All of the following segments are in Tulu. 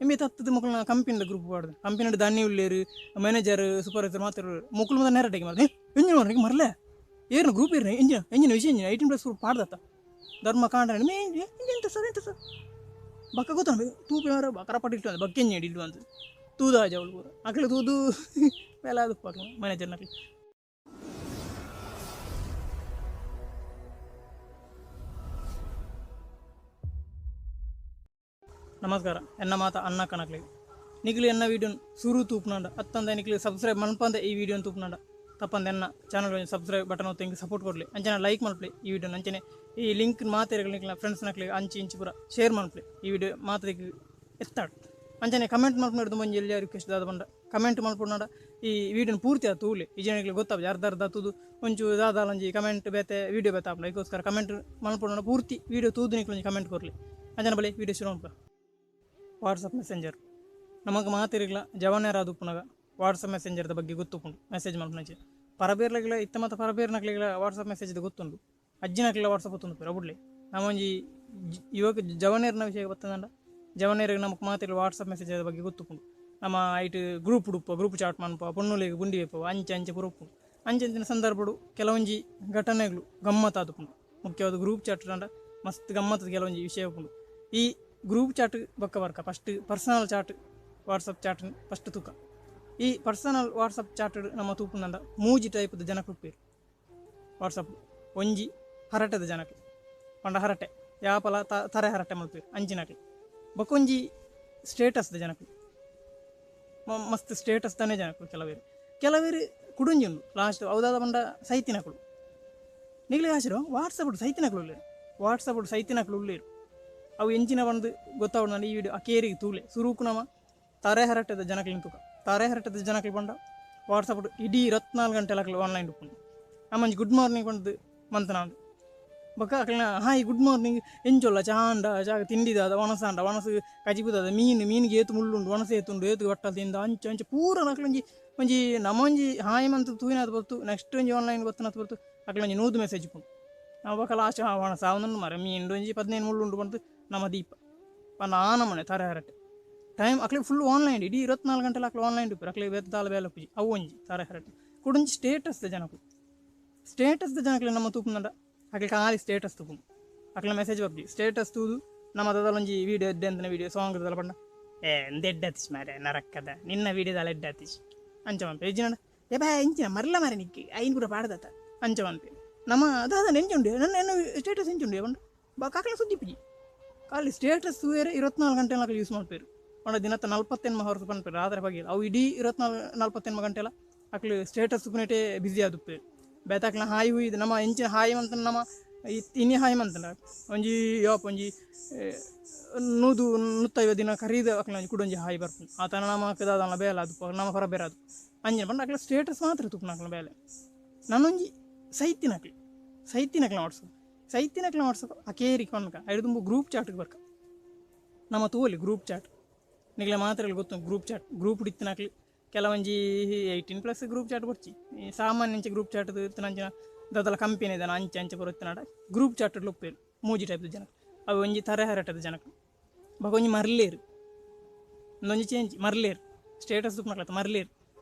ಎಂಬೆ ತತ್ತದ ಮಕ್ಕಳನ್ನ ಕಂಪನಿದ ಗ್ರೂಪ್ ಪಾಡ್ದು ಕಂಪನಿ ದಾನಿ ಉಳ್ಳೇರು ಮ್ಯಾನೇಜರ್ ಸೂಪರ್ವೈಸರ್ ಮಾತ್ರ ಮುಕ್ಕಳು ಮಾತ್ರ ನೇರಟೆಗೆ ಮಾರ್ದೆ ಎಂಜಿನ ಮಾರ್ರೆ ಮರಲೆ ಏರ್ನ ಗ್ರೂಪ್ ಏರ್ನ ಎಂಜಿನ ಎಂಜಿನ ವಿಷಯ ಎಂಜಿನ 18 ಪ್ಲಸ್ ಗ್ರೂಪ್ ಪಾಡ್ದತ್ತ ಧರ್ಮ ಕಾಂಡ ಮೇ ಎಂತ ಸರ್ ಎಂತ ಸರ್ ಬಕ್ಕ ಗೊತ್ತ ತೂಪೆ ಮಾರ ಬಕರ ಪಟ್ಟು ಇಟ್ಟು ಬಕ್ಕೆ ಎಂಜಿ ಇಟ್ಟು ಅಂತ ತೂದ ಜವಳು ಪೂರ ಅಕಲೆ ತೂದು ಬೇಲೆ ಅದು ಮ್ಯಾನೇಜರ್ನ ನಮಸ್ಕಾರ ಎನ್ನ ಮಾತ ಅನ್ನ ಕಣಕ್ಲಿ ನಿಖಿಲ್ ಎನ್ನ ವೀಡಿಯೋನ್ ಸುರು ತೂಪ್ನಾಂಡ ಅತ್ತಂದ ನಿಖಿಲ್ ಸಬ್ಸ್ಕ್ರೈಬ್ ಮನ್ಪಂದ ಈ ವಿಡಿಯೋನ್ ತೂಪ್ನಾಂಡ ತಪ್ಪಂದ ಎನ್ನ ಚಾನಲ್ ಸಬ್ಸ್ಕ್ರೈಬ್ ಬಟನ್ ಒತ್ತಿ ಹಿಂಗೆ ಸಪೋರ್ಟ್ ಕೊಡಲಿ ಅಂಚನೆ ಲೈಕ್ ಮಲ್ಪಲಿ ಈ ವಿಡಿಯೋನ ಅಂಚನೆ ಈ ಲಿಂಕ್ ಮಾತೆರ್ಗಳು ನಿಖಿಲ ಫ್ರೆಂಡ್ಸ್ ನಕ್ಲಿ ಅಂಚಿ ಇಂಚಿ ಪೂರ ಶೇರ್ ಮಲ್ಪಲಿ ಈ ವಿಡಿಯೋ ಮಾತೆಗೆ ಎತ್ತಾಡು ಅಂಚನೆ ಕಮೆಂಟ್ ಮಲ್ಪನಾಡ್ದು ಮಂಜಿ ಎಲ್ಲಿ ರಿಕ್ವೆಸ್ಟ್ ದಾದ ಬಂಡ ಕಮೆಂಟ್ ಮಲ್ಪುನಾಡ ಈ ವಿಡಿಯೋನ ಪೂರ್ತಿ ಆತು ತೂಲಿ ಈ ಜನಗಳಿಗೆ ಗೊತ್ತಾಗ ಅರ್ಧ ಅರ್ಧ ತೂದು ಒಂಚು ದಾದಾಲಂಜಿ ಕಮೆಂಟ್ ಬೇತೆ ವಿಡಿಯೋ ಬೇತೆ ಆಪುಂಡು ಅದಕ್ಕೋಸ್ಕರ ಕಮೆಂಟ್ ಮಲ್ಪುನಾಡ ಪೂರ್ತಿ ವಿಡಿಯೋ ತೂದು ನಿಕ್ಲೊಂಜಿ ಕಮೆಂಟ್ ಕೊರ್ಲಿ ಅಂಚನೆ ಬಳಿ ವಿಡಿಯೋ ಶುರು ಮಲ್ಪ. ವಾಟ್ಸಪ್ ಮೆಸೆಂಜರ್ ನಮಗೆ ಮಾತಿರಲಿಲ್ಲ ಜವನೇರಾದ ಉಪ್ಪುನಾಗ ವಾಟ್ಸಪ್ ಮೆಸೆಂಜರ್ದ ಬಗ್ಗೆ ಗೊತ್ತುಪುಂಡು ಮೆಸೇಜ್ ಮಲ್ಪುನಂಚ ಪರಬೇರ್ಲಗಿಲ್ಲ ಇತ್ತ ಮತ್ತು ಪರಬೇರ್ನಕ್ಲಿಗೆಲ್ಲ ವಾಟ್ಸಪ್ ಮೆಸೇಜ್ದ ಗೊತ್ತುಂಡು ಅಜ್ಜಿನಕ್ಲೆಲ್ಲ ವಾಟ್ಸಪ್ ಗೊತ್ತುಂಡು ಪೂರ ಬುಡ್ಲೆ ನಮ್ಮೊಂಜಿ ಯುವಕ ಜವನೇರ್ನ ವಿಷಯ ಬತ್ತದಂಡ ಜವನೇರಿಗೆ ನಮಕ್ ಮಾತಿರ್ಲ ವಾಟ್ಸಪ್ ಮೆಸೇಜ್ ಬಗ್ಗೆ ಗೊತ್ತುಪುಂಡು ನಮ್ಮ ಐಟ್ ಗ್ರೂಪ್ ಉಡುಪ ಗ್ರೂಪ್ ಚಾಟ್ ಮನ್ಪ ಪೊಣ್ಣುಲೆಗ್ ಗುಂಡಿ ವೇಪ ಅಂಚೆ ಅಂಚೆ ಪೂರ ಉಪ್ಪುಂಡು ಅಂಚೆ ಅಂಚಿನ ಸಂದರ್ಭಡು ಕೆಲವೊಂಜಿ ಘಟನೆಗಳು ಗಮ್ಮತ್ತಾದುಪುಂಡು ಮುಖ್ಯವಾದ ಗ್ರೂಪ್ ಚಾಟ್ ಅಂಡ ಮಸ್ತ್ ಗಮ್ಮತ್ತದ ಕೆಲವೊಂಜಿ ವಿಷಯ ಉಪ್ಪುಂಡು ಈ ಗ್ರೂಪ್ ಚಾಟ್ ಬೊಕ್ಕ work first personal chat WhatsApp chat first ತೂಕ ಈ ಪರ್ಸನಲ್ ವಾಟ್ಸಪ್ ಚಾಟ್ ನಮ್ಮ ತೂಪುನಂಡ ಮೂಜಿ ಟೈಪ್ದ ಜನಕ್ಕೆ ಉಪ್ಪೇರು ವಾಟ್ಸಪ್ ಒಂಜಿ ಹರಟೆದ ಜನಕ್ಕೆ ಪಂಡ ಹರಟೆ ಯಾಪಲ ತರೆ ಹರಟೆ ಮಲ್ಪೇರು ಅಂಚಿನಕ್ಲು ಬೊಕೊಂಜಿ ಸ್ಟೇಟಸ್ದ ಜನಕ್ಕೆ ಮಸ್ತ್ ಸ್ಟೇಟಸ್ ತಾನೇ ಜನಕ್ಕಳು ಕೆಲವೇರು ಕೆಲವೇರು ಕುಡುಂಜಿ ಉಂಡು ಲಾಸ್ಟ್ ಅವದಾದ ಪಂಡ ಸೈತಿನಕುಲು ನಿಗ್ಲಿ ಆಶಿರೋ ವಾಟ್ಸಪ್ ಸೈತಿನಕುಲು ಉಲ್ಲೇರು ವಾಟ್ಸಪ್ ಸೈತಿನಕುಲು ಉಲ್ಲೇರು ಅವು ಎಂಚಿನ ಬಂದು ಗೊತ್ತಾವಣ ಈ ವಿಡಿಯೋ ಅಕೇರಿಗೆ ತೂಲೆ ಸುರುಕು ನಮ್ಮ ತಾರೆ ಹರಟೆದ ಜನಕ್ಲಿನ ತೂಕ ತಾರೆ ಹರಟೆದ ಜನಕ್ಲು ಬಂಡ ವಾಟ್ಸಪ್ ಇಡೀ 24 ಗಂಟೆ ಅಕ್ಲು ಆನ್ಲೈನ್ ಉಪ್ಪುಂಡು ನಮ್ಮಂಜಿ ಗುಡ್ ಮಾರ್ನಿಂಗ್ ಬಂದು ಮಂತನಾಂದು ಬೊಕ್ಕ ಅಕ್ಲಿನ ಹಾಯ್ ಗುಡ್ ಮಾರ್ನಿಂಗ್ ಎಂಚೊಲ್ಲ ಚಾಂಡ ಚಾ ತಿಂಡಿದಾದ ಒಣಸಾಂಡ ಒಣಸು ಕಜಿಪುದಾದ ಮೀನು ಮೀನಿಗೆ ಏತು ಮುಳ್ಳುಂಡು ಒಣಸು ಏತುಂಡು ಏತು ಬಟ್ಟಲ್ ತಿಂದ ಅಂಚೆ ಅಂಚೆ ಪೂರ ಅಕ್ಲೊಂಜಿ ಒಂಜಿ ನಮ್ಮೊಂಜಿ ಹಾಯ್ ಮಂತ್ ತೂಯಿನಾದ ಬತ್ತು ನೆಕ್ಸ್ಟ್ ಒಂಜಿ ಆನ್ಲೈನ್ ಗೊತ್ತನಾದ ಬತ್ತು ಅಕ್ಲೊಂಜಿ 100 ಮೆಸೇಜ್ ಉಪ್ಪುಂಡು ನಾವು ಬೊಕ್ಕ ಲಾಸ್ಟ್ ಹಾ ಒಣಸ ಅವನನ್ನು ಮರ ಮೀನು ಒಂಜಿ 15 ಮುಳ್ಳುಂಡು ಬಂತು ನಮ್ಮ ದೀಪ ಪಂಡ ಆನಮನೆ ತರೆ ಹರಟೆ ಟೈಮ್ ಅಕ್ಲೆ ಫುಲ್ ಆನ್ಲೈನ್ ಇಡೀ 24 ಗಂಟೆ ಅಕ್ಲೆ ಆನ್ಲೈನ್ ಉಪ್ಪು ಅಕ್ಲೆ ಬೆದ್ದಾಲ ಬೇಲೆ ಉಪ್ಪುಜಿ ಅವು ಒಂಜಿ ತರೆ ಹರಟೆ ಕುಡೊಂಜಿ ಸ್ಟೇಟಸ್ ಜನಕು ಸ್ಟೇಟಸ್ ಜನಕ್ಲೆ ನಮ್ಮ ತೂಪುನಂಡ ಅಕ್ಲೆ ಖಾಲಿ ಸ್ಟೇಟಸ್ ತೂಪುಂಡು ಅಕ್ಲೆ ಮೆಸೇಜ್ ಬರ್ಪಿ ಸ್ಟೇಟಸ್ ತೂದು ನಮ್ಮ ದದಲೊಂಜಿ ವೀಡಿಯೋ ಎಡ್ಡೆ ಅಂತನ ವೀಡಿಯೋ ಸಾಂಗ್ ದದಲ ಪಂಡ ಏ ಎಂದೆಡ್ಡಾತಿಶ್ ಮಾರೆ ನರಕ್ಕದ ನಿನ್ನ ವೀಡಿಯೋದಲ್ಲ ಎಡ್ಡಾತಿಶ್ ಅಂಚ ಮನ್ಪೆ ಇಜ್ಜಿನಂಡ ಏ ಬಾ ಇಂಚಿನ ಮರ್ಲ ಮಾರೆ ನಿಕ್ಕಿ ಐನ್ ಪೂರ ಪಾಡ್ದತ್ತ ಅಂಚ ಮನ್ಪೆ ನಮ್ಮ ದಾದ ಎಂಚುಂಡು ನನ್ನ ಎನ್ನ ಸ್ಟೇಟಸ್ ಎಂಚುಂಡು ಪಂಡ ಬಾ ಕಾಕಲ ಸುದ್ದಿಪ್ಪುಜಿ ಖಾಲಿ ಸ್ಟೇಟಸ್ ತೂಯರೆ 24 ಗಂಟೆ ಅಕ್ಲು ಯೂಸ್ ಮಲ್ಪೇರು ಪಂಡ ದಿನತ್ತ 48 ಅವರ್ಸ್ ಪನ್ಪೇರು ರಾತ್ರಿ ಬಗ್ಗೆ ಅವು ಇಡೀ 24 48 ಗಂಟೆಲ ಅಕ್ಲು ಸ್ಟೇಟಸ್ ತುಪುನೆಟೇ ಬ್ಯುಸಿ ಆದುಪ್ಪೇರು ಬೇತಾಕ್ಲ ಹಾಯ್ ಹುಯ್ದು ನಮ್ಮ ಎಂಚಿನ ಹಾಯ್ ಮಂತ ನಮ್ಮ ಇನಿ ಹಾಯ್ ಮಂತಂಡ ಒಂಜಿ ಯಾಪ್ ಒಂಜಿ 100 150 ದಿನ ಕರೀದ ಅಕ್ಲ ಒಂಜಿ ಕುಡೊಂಜಿ ಹಾಯ್ ಬರ್ಪುಂಡು ಆತನ ನಮ್ಮ ದಾದನ ಬೇಲೆ ಅದು ನಮ್ಮ ಹೊರ ಬೇರೆ ಅದು ಅಂಚಿನ ಪಂಡ ಅಕ್ಲ ಸ್ಟೇಟಸ್ ಮಾತ್ರ ತುಪ್ಪುನ ಅಕ್ಲ ಬೇಲೆ ನಾನೊಂಜಿ ಸೈತಿನಕ್ಲು ಸೈತಿನಕ್ಲ ವಾಟ್ಸಪ್ ಸೈತಿನಕ್ಲ ವಾಟ್ಸಪ್ ಅಕೇರಿಗೆ ಪನ್ಕ ಐದು ತುಂಬ ಗ್ರೂಪ್ ಚಾಟ್ಗೆ ಬರ್ಕ ನಮ್ಮ ತೂವಲಿ ಗ್ರೂಪ್ ಚಾಟ್ ನಿಗ್ಲೆ ಮಾತ್ರ ಗೊತ್ತು ಗ್ರೂಪ್ ಚಾಟ್ ಗ್ರೂಪ್ ಇತ್ತಿನಕ್ಲು ಕೆಲವೊಂಜಿ 18 ಪ್ಲಸ್ ಗ್ರೂಪ್ ಚಾಟ್ ಬೊಡ್ಚಿ ಸಾಮಾನ್ಯ ಅಂಚೆ ಗ್ರೂಪ್ ಚಾಟ್ ಇತ್ತಿನಂಚಿನ ದಾದಲ ಕಂಪನಿ ಇದ್ದಾನೆ ಅಂಚೆ ಅಂಚೆ ಪೂರ ಇತ್ತಿನಾಡ ಗ್ರೂಪ್ ಚಾಟ್ ಉಪ್ಪೇರು ಮೂಜಿ ಟೈಪ್ದ ಜನಕ್ಕೆ ಅವು ಒಂಜಿ ತರೆ ಹರಟದ ಜನಕ್ಕೆ ಬೊಕ ಒಂಜಿ ಮರ್ಲೇರು ಒಂದೊಂಜಿ ಚೇಂಜ್ ಮರ್ಲೇರು ಸ್ಟೇಟಸ್ ತುಪ್ಪನಕ್ಲತ್ತ ಮರ್ಲೇರು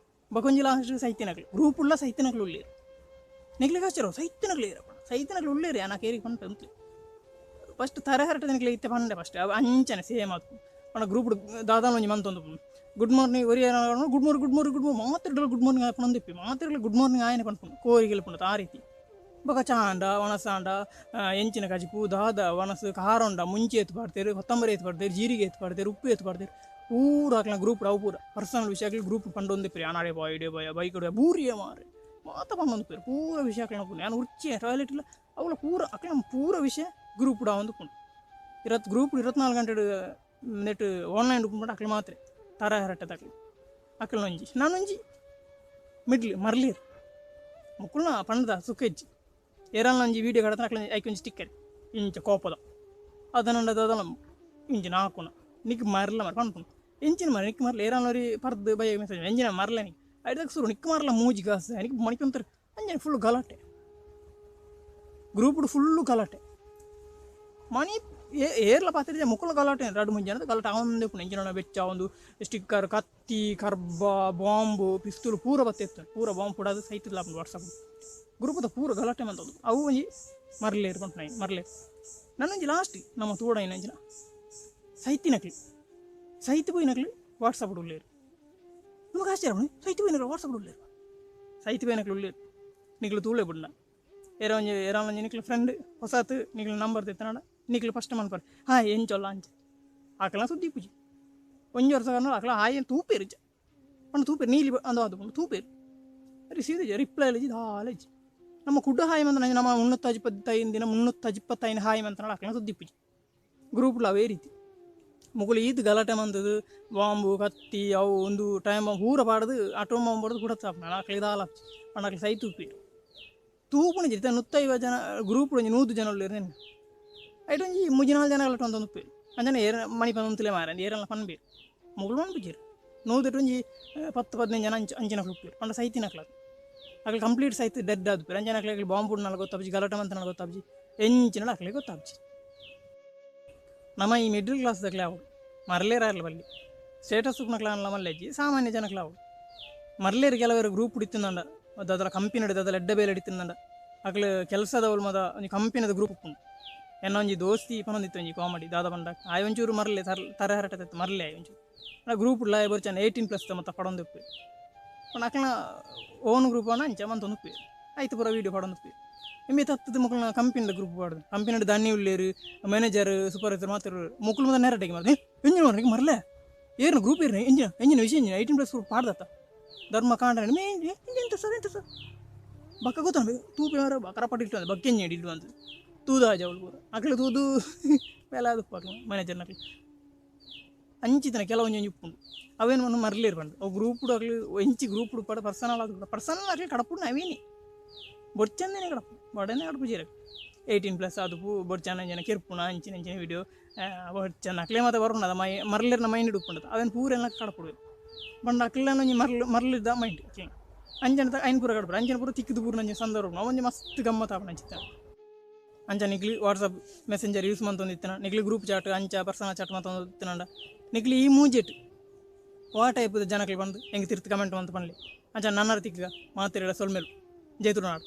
ಬೊಕ ಒಂಜಿ ಲಾಸ್ಟ್ ಸೈತಿನಕ್ಲು ಗ್ರೂಪ್ ಉಳ್ಳ ಸೈತಿನಕ್ಲು ಉಳ್ಳೇರು ನಿಗ್ಲಿಗೆ ಹಚ್ಚಿರೋ ಸೈತಿನಕ್ಲು ಏರಪ್ಪ ಸೈತಿನಕ್ಲು ಉಳ್ಳೇರು ಯಾನ ಕೇರಿಗೆ ಪಂಪೆ ಅಂತೆ ಫಸ್ಟ್ ತರೆ ಹರಟದ ನಿಕ್ಲೆ ಇತ್ತೆ ಪಂಡೆ ಫಸ್ಟ್ ಅವು ಅಂಚನೆ ಸೇಮ್ ಆತು ಪಂಡ ಗ್ರೂಪ್ ದಾದಾನ ಒಂಜಿ ಮಂತೊಂದು ಗುಡ್ ಮಾರ್ನಿಂಗ್ ಒರಿ good morning good morning good morning ಮಾತಿರ್ಲ good morning ಪಣೊಂದಿಪ್ಪಿ ಮಾತಿರ್ಲ ಗುಡ್ ಮಾರ್ನಿಂಗ್ ಆಯನೆ ಪನ್ಪುಂಡು ಕೋರಿಗೆಲ್ಲ ಪುಂಡು ಆ ರೀತಿ ಬೊಕ ಚಾಂಡ ಒಣಸಾಂಡ ಎಂಚಿನ ಕಜಿಪು ದಾದ ಒಣಸು ಖಾರ ಉಂಡ ಮುಂಚೆ ಎತ್ತು ಪಾಡ್ತೇರು ಕೊತ್ತಂಬರಿ ಎತ್ತು ಪಾಡ್ತೇರು ಜೀರಿಗೆ ಎತ್ತು ಪಾಡ್ತೇರು ಉಪ್ಪು ಎತ್ತು ಪಾಡ್ತೇರು ಪೂರ ಅಕ್ಲ ಗ್ರೂಪ್ ಅವು ಪೂರ ಪರ್ಸನಲ್ ವಿಷಯ ಗ್ರೂಪ್ ಪಂಡೊಂದಿಪ್ಪಿ ಆನಾಡೆ ಬಾಯ್ ಇಡೇ ಬಾಯ್ ಬೈಕ್ ಬೂರಿಯ ಮಾರೆ ಮಾತ ಪಂಡೊಂದಿಪ್ಪೇರು ಪೂರ ವಿಷಯ ಅಕ್ಲ ಪುಂಡು ಯಾನ್ ಉರ್ಚೆ ಟಾಯ್ಲೆಟ್ ಇಲ್ಲ ಅವಳ ಪೂರ ಅಕ್ಲ ಪೂರ ವಿಷಯ ಗ್ರೂಪ್ ಡಾವೊಂದು ಪುಂಡು ಇರತ್ ಗ್ರೂಪ್ 24 ಗಂಟೆ ನೆಟ್ ಆನ್ಲೈನ್ ಉಪ್ಪುಂಡು ಅಕ್ಲ ಮಾತ್ರ ತರ ಹರಟದ ಅಕ್ಲು ಅಕ್ಲೊಂಜಿ ನಾನೊಂಜಿ ಮಿಡ್ಲ್ ಮರ್ಲೀರ್ ಮುಕ್ಕುಲ್ನ ಪಂಡದ ಸುಖ ಇಜ್ಜಿ ಏರಲ್ಲೊಂಜಿ ವೀಡಿಯೋ ಕಡತನ ಅಕ್ಲ ಐಕೊಂಜಿ ಸ್ಟಿಕ್ಕರ್ ಇಂಚ ಕೋಪದ ಅದನ್ನ ಅದಲ್ಲ ಇಂಚ ನಾಕುನ ನಿಕ್ ಮರ್ಲ ಮರ ಪನ್ಪುಂಡು ಎಂಚಿನ ಮರ ನಿಕ್ ಮರ್ಲ ಏರಲ್ಲೊರಿ ಪರ್ದು ಬೈ ಮೆಸೇಜ್ ಎಂಜಿನ ಮರ್ಲ ನಿಕ್ ಐದಕ್ಕೆ ಸುರು ನಿಕ್ ಮರ್ಲ ಮೂಜಿ ಕಾಸು ನಿಕ್ ಮಣಿಕೊಂತಾರೆ ಅಂಜನೆ ಫುಲ್ ಗಲಾಟೆ ಗ್ರೂಪ್ ಫುಲ್ಲು ಗಲಾಟೆ ಮಣಿ ಏರ್ಲ ಪಾತೆರ್ಜ ಮೊಕುಲು ಗಲಾಟೆ ರಡ್ಡ್ ಮೂಜಿ ಜನದ ಗಲಾಟೆ ಆವೊಂದೇ ಉಪ್ಪುಂಡು. ಎಂಚಿನ ಬೆಚ್ಚ ಆವೊಂದು ಸ್ಟಿಕ್ಕರ್ ಕತ್ತಿ ಕರ್ಬ ಬಾಂಬ್ ಪಿಸ್ತೂಲ್ ಪೂರ ಬತ್ತೆತ್ತು ಪೂರ ಬಾಂಬ್ ಪುಡಾದ್ ಸೈತಿಲ್ಲ ಆಪುಂಡು ವಾಟ್ಸಪ್ ಗ್ರೂಪುದ ಪೂರ ಗಲಾಟೆ ಮಂತೊಂದು ಅವು ಒಂಜಿ ಮರ್ಲೇರ್ ಪನ್ಪುನ ಮರ್ಲೇರ್. ನನ್ನೊಂಜಿ ಲಾಸ್ಟ್ ನಮ್ಮ ತೂಡಾಯಿನ ಅಂಚಿನ ಸೈತಿನಕ್ಲು ಸೈತಿ ಪೋಯಿನಕ್ಲು ವಾಟ್ಸಪ್ ಉಲ್ಲೇರು. ನಮಗೆ ಆಶ್ಚರ್ಯ ಸೈತಿ ಪೋಯಿನಕ್ಲು ವಾಟ್ಸಪ್ ಉಲ್ಲೇರು ಸೈತಿ ಪೋಯಿನಕ್ಲು ಉಲ್ಲೇರು ನಿಕ್ಲು ತೂಳೆ ಬುಡ್ನ ಏರ ಒಂಜಿ ಏರ ಒಂಜಿ ನಿಕ್ಲು ಫ್ರೆಂಡ್ ಹೊಸಾತ್ ನಿಕ್ಲು ನಂಬರ್ ತೆತ್ತನಾಡ ನಿಕ್ಲು ಫಸ್ಟ್ ಮನ್ಪರ್ ಹಾಂ ಎಂಚೊಲ್ಲ ಅಂಚ ಆಕಲ ಸುದ್ದಿ ಪೂಜಿ ಒಂಜಿ ವರ್ಷ ಕಾರಣ ಆಕಲ ಹಾಯ್ ತೂಪೇರು ಜ ಪಂಡ ತೂಪೇರು ನೀಲಿ ಅಂದ ಅದು ತೂಪೇರು ರಿಸೀವ್ ರಿಪ್ಲೈ ಇಜ್ಜಿ ದಾಲ ಇಜ್ಜಿ. ನಮ್ಮ ಕುಡ್ಡ ಹಾಯ್ ಮಂತ ನಮ್ಮ 325 ದಿನ 325 ಹಾಯ್ ಮಂತನಾಡ ಆಕಲ ಸುದ್ದಿ ಪೂಜಿ ಗ್ರೂಪ್ಲ ಅವೇ ರೀತಿ ಮುಗುಲು ಈತ್ ಗಲಾಟೆ ಮಂತದು ಬಾಂಬು ಕತ್ತಿ ಅವು ಒಂದು ಟೈಮ್ ಪೂರ ಪಾಡ್ದು ಆಟೋ ಬಾಂಬ್ ಪಾಡ್ದು ಕೂಡ ತಾಪನ ಆಕಲಿ ದಾಲ ಪಂಡ ಆಕಲಿ ಸೈ ತೂಪೇರು ತೂಪುನ ಜಿ 150 ಜನ ಗ್ರೂಪ್ ಒಂಜಿ 100 ಜನ ಉಲ್ಲೇರು ನೆನ್ನ ಐಟ್ ಒಂಜಿ ಮೂಜಿ ನಾಲ್ಕು ಜನ ಗಲಾಟೆ ಒಂದೊಂದು ಉಪ್ಪೇರು ಅಂಚನೆ ಏರ ಮಣಿ ಪಂತಲೇ ಮಾರ ಏರೆಲ್ಲ ಪನ್ಬೇರು ಮುಗುಲು ಪನ್ಪುಜೆರ್ ನೂದೆಟ್ ಒಂಜಿ 10 15 ಜನ ಅಂಚ ಅಂಚಿನಕ್ಲು ಉಪ್ಪೇರು ಪಂಡ ಸೈತಿನಕ್ಲು ಅಕ್ಲು ಕಂಪ್ಲೀಟ್ ಸೈತ್ ಡೆಡ್ ಆದುಪ್ಪೇರು ಅಂಚನೆ ಅಕ್ಲೆಗ್ ಬಾಂಬ್ ಪುಡ್ನಾಲ ಗೊತ್ತಾಪುಜಿ ಗಲಾಟೆ ಮಂತನಾಲ ಗೊತ್ತಾಪುಜಿ ಎಂಚಿನಲ ಅಕ್ಲೆಗ್ ಗೊತ್ತಾಪುಜಿ. ನಮ್ಮ ಈ ಮಿಡ್ಲ್ ಕ್ಲಾಸ್ ದಕ್ಲೆ ಆವೊಡು ಮರ್ಲೇರಾರ್ಲ ಬಲ್ಲಿ ಸ್ಟೇಟಸ್ ಉಪ್ಪುನಕ್ಲಾನ್ಲ ಮಲ್ಲೆಜ್ಜಿ ಸಾಮಾನ್ಯ ಜನಕ್ಲ ಆವೊಡು ಮರ್ಲೇರು ಕೆಲವರು ಗ್ರೂಪ್ ಇತ್ತಿಂದಂಡ ದಾದಲ ಕಂಪನಿ ದಾದಲ ಎಡ್ಡೆ ಬೇಲೆ ಇತ್ತಿಂದಂಡ ಅಕ್ಲು ಕೆಲಸದವಳು ಮದ ಒಂಜಿ ಕಂಪನಿದ ಗ್ರೂಪ್ ಉಪ್ಪುಂಡು. ಎನ್ನ ಒಂಜಿ ದೋಸ್ತಿ ಪನೊಂದಿತ್ತು ಒಂಜಿ ಕಾಮಿಡಿ ದಾದ ಪಂಡ ಆಯ್ ಒಂಚೂರು ಮರ್ಲೆ ತರೆ ಹರಟೆ ಮರ್ಲೆ ಆಯ್ ಒಂಚೂರು ಗ್ರೂಪ್ ಉಳ್ಳ ಬೊರ್ಚನ 18+ ಮತ್ತ ಪಡೊಂದು ಉಪ್ಪು ಪಂಡ ಅಕ್ಲ್ನ ಓನ್ ಗ್ರೂಪ್ ಅಣ್ಣ ಅಂಚ ಮಂತೊಂದು ಉಪ್ಪು ಆಯ್ತು ಪೂರ ವೀಡಿಯೋ ಪಡೊಂದು ಉಪ್ಪು ಎಮ್ಮೆ ತತ್ತದ ಮುಕ್ಕಲ್ನ ಕಂಪನಿದ ಗ್ರೂಪ್ ಪಾಡ್ದು ಕಂಪನಿಡ್ ದನ್ನಿ ಉಲ್ಲೇರು ಮ್ಯಾನೇಜರ್ ಸೂಪರ್ವೈಸರ್ ಮಾತ್ರ ಮುಕ್ಕಲು ಮಾತ್ರ ನೇರಟೆಗೆ ಮಾರ್ದೆ ಎಂಜಿನ ಮಾರ್ರೆ ಮರ್ಲೆ ಏರ್ನ ಗ್ರೂಪ್ ಏರ್ನ ಎಂಜಿನ ಎಂಜಿನ ವಿಷಯ ಎಂಜಿನ 18+ ಗ್ರೂಪ್ ಪಾಡ್ದತ್ತ ಧರ್ಮ ಕಾಂಡ ಎಂತ ಸರ್ ಎಂತ ಸರ್ ಬಕ್ಕ ಗೊತ್ತ ತೂಪೆ ಮಾರ ಬಕರ ಪಟ್ಟಿಟ್ಟು ಅಂದ ಬಕ್ಕೆ ಎಂಜಿನ ಇಡ್ಲು ಅಂತ ತೂದು ಆಜ ಅವಳು ಪೂರ ಅಕ್ಲೆ ತೂದು ಬೇಲೆ ಅದು ಪಾಕ್ಲು ಮ್ಯಾನೇಜರ್ನಕ್ಲು ಅಂಚಿತನ ಕೆಲವೊಂಜಿ ಒಂಜಿ ಉಪ್ಪುಂಡು ಅವೇನು ಮಣ್ಣು ಮರ್ಲೇರು ಪಂಡು ಅವು ಗ್ರೂಪ್ ಅಕ್ಲು ಎಂಚಿ ಗ್ರೂಪ್ ಉಪ್ಪಾಡ ಪರ್ಸನಲ್ ಅದು ಪರ್ಸನಲ್ ಅಕ್ಲು ಕಡಪುಡು ಅವೇನಿ ಬೊರ್ಚಂದೇನೆ ಕಡಪು ಬಡನೆ ಕಡಪು ಜೀರಕ್ 18+ ಅದು ಬೊರ್ಚನ ಅಂಚಿನ ಕಿರ್ಪುಣ ಅಂಚಿನ ಅಂಚಿನ ವೀಡಿಯೋ ಬೊರ್ಚನ ಅಕ್ಲೆ ಮಾತ ಬರುಂಡು ಮೈ ಮರ್ಲೇರ್ನ ಮೈಂಡ್ ಉಪ್ಪುಂಡು ಅವೇನು ಪೂರೆಲ್ಲ ಕಡಪುಡು ಪಂಡ ಅಕ್ಲೆನ ಒಂಜಿ ಮರ್ಲು ಮರ್ಲಿದ್ದ ಮೈಂಡ್ ಅಕ್ಲೆ ಅಂಚನ ಐನ್ ಪೂರ ಕಡಪುಡು ಅಂಚನ ಪೂರ ತಿಕ್ಕಿದು ಪೂರ ಅಂಚಿನ ಸಂದರ್ಭ ಒಂಜಿ ಮಸ್ತ್ ಗಮ್ಮತ್ ಆಪುಂಡು ಅಂಚಿತ್ತ. ಅಂಚ ನಿಕ್ಲಿ ವಾಟ್ಸಪ್ ಮೆಸೆಂಜರ್ ಯೂಸ್ ಮಂತೊಂದಿತ್ತಿನ ನಿಕ್ಲಿ ಗ್ರೂಪ್ ಚಾಟ್ ಅಂಚ ಪರ್ಸನಲ್ ಚಾಟ್ ಮಂತೊಂದಿತ್ತಿನಂಡ ನಿಕ್ಲಿ ಈ ಮೂಜೆಟ್ ವಾ ಟೈಪ್ ಜನಕ್ಲಿ ಬಂದು ಹೆಂಗೆ ತಿರ್ತು ಕಮೆಂಟ್ ಮಂತ ಪನ್ಲಿ ಅಂಚ ನನ್ನರ ತಿಕ್ಕ ಮಾತಿರಲ್ಲ ಸೊಲ್ಮೇಲು ಜೈ ತುಳುನಾಡು.